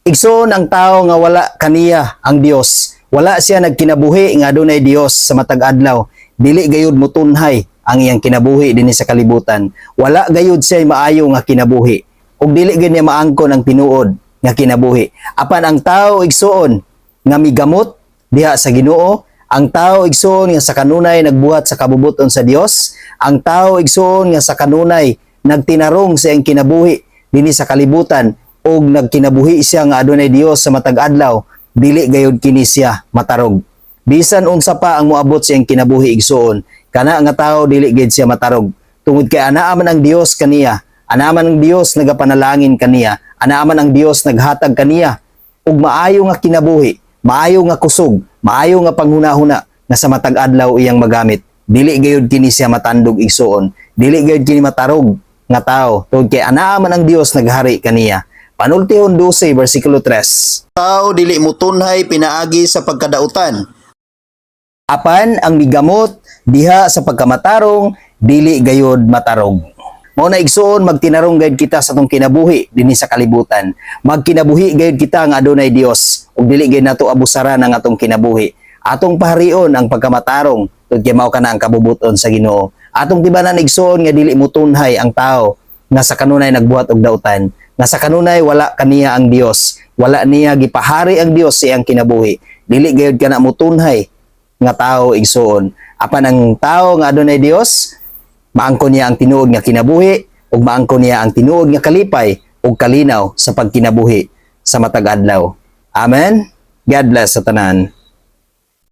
Igsoon, ang tao nga wala kaniya ang Dios, wala siya nagkinabuhi nga adunay Dios sa matag adlaw, dili gayud motunhay ang iyang kinabuhi dinhi sa kalibutan. Wala gayud siya maayo nga kinabuhi. Ug dili gayud niya maangkon ang tinuod nga kinabuhi. Apan ang tao, igsoon, nga migamot diha sa Ginoo, ang tao, igsoon, nga sa kanunay nagbuhat sa kabubuton sa Dios, ang tao, igsoon, nga sa kanunay nagtinarong sa iyang kinabuhi dinhi sa kalibutan ug nagkinabuhi siya nga adunay Dios sa matag adlaw, dili gayud kini siya matarog. Bisan unsa pa ang moabot sa iyang kinabuhi, igsoon, kana nga tao dili gayud siya matarog. Tungod kay anaa man ang Dios kaniya, anaa man ang Dios nagapanalangin kaniya, anaa man ang Dios naghatag kaniya ug maayo nga kinabuhi, maayo nga kusog, maayo nga panghunahuna nga sa matag adlaw iyang magamit. Dili gayud kini siya matandog, igsoon. Dili gayud kini matarog nga tao tungod kay anaa man ang Dios naghari kaniya. Panultihon 12 versikulo 3. Tao dili mutunhay pinaagi sa pagkadautan. Apan ang migamot diha sa pagkamatarong dili gayud matarog. Mao na, igsoon, magtinarong gayud kita sa atong kinabuhi dinhi sa kalibutan. Magkinabuhi gayud kita nga adunay Dios ug dili gayud nato abusaran ang atong kinabuhi. Atong paharion ang pagkamatarong tungod kay mao kana ang kabubuton sa Ginoo. Atong tibanan, igsoon, nga dili mutunhay ang tao nga sa kanunay nagbuhat og dautan, nga sa kanunay wala kaniya ang Dios, wala niya gipahari ang Dios sa iyang kinabuhi. Dili gayud kana mutunhay nga tao, igsoon. Apan ang tao nga adunay Dios, maangkon niya ang tinuod nga kinabuhi ug maangkon niya ang tinuod nga kalipay ug kalinaw sa pagkinabuhi sa matag adlaw. Amen. God bless sa tanan.